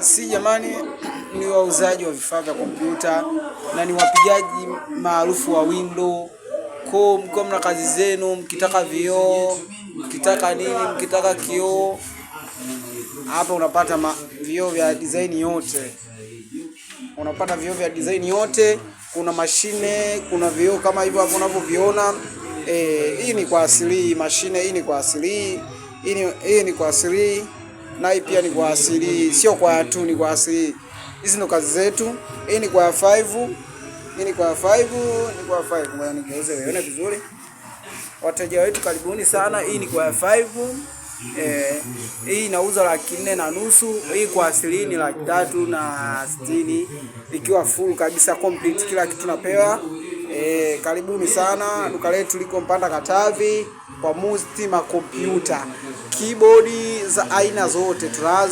Si jamani, ni wauzaji wa vifaa vya kompyuta na ni wapigaji maarufu wa window. Ko mkiwa mna kazi zenu, mkitaka vioo, mkitaka nini, mkitaka kioo, hapa unapata vioo vya design yote, unapata vioo vya design yote. Kuna mashine, kuna vioo kama hivyo hapo unavyoviona. Hii ni kwa asili mashine, hii ni kwa asili, hii ni kwa asili na hii pia ni kwa asili, sio kwa tu, ni kwa asili. Hizi ndo kazi zetu. Hii ni kwa 5, hii ni kwa 5, ni kwa 5. Ngoja nigeuze uone vizuri. Wateja wetu karibuni sana. Hii ni kwa 5. Hii inauza 450,000. Hii kwa asili ni 360,000, ikiwa full kabisa complete, kila kitu napewa. Karibuni sana, duka letu liko Mpanda Katavi, kwa Musti makompyuta, keyboard za aina zote tunazo.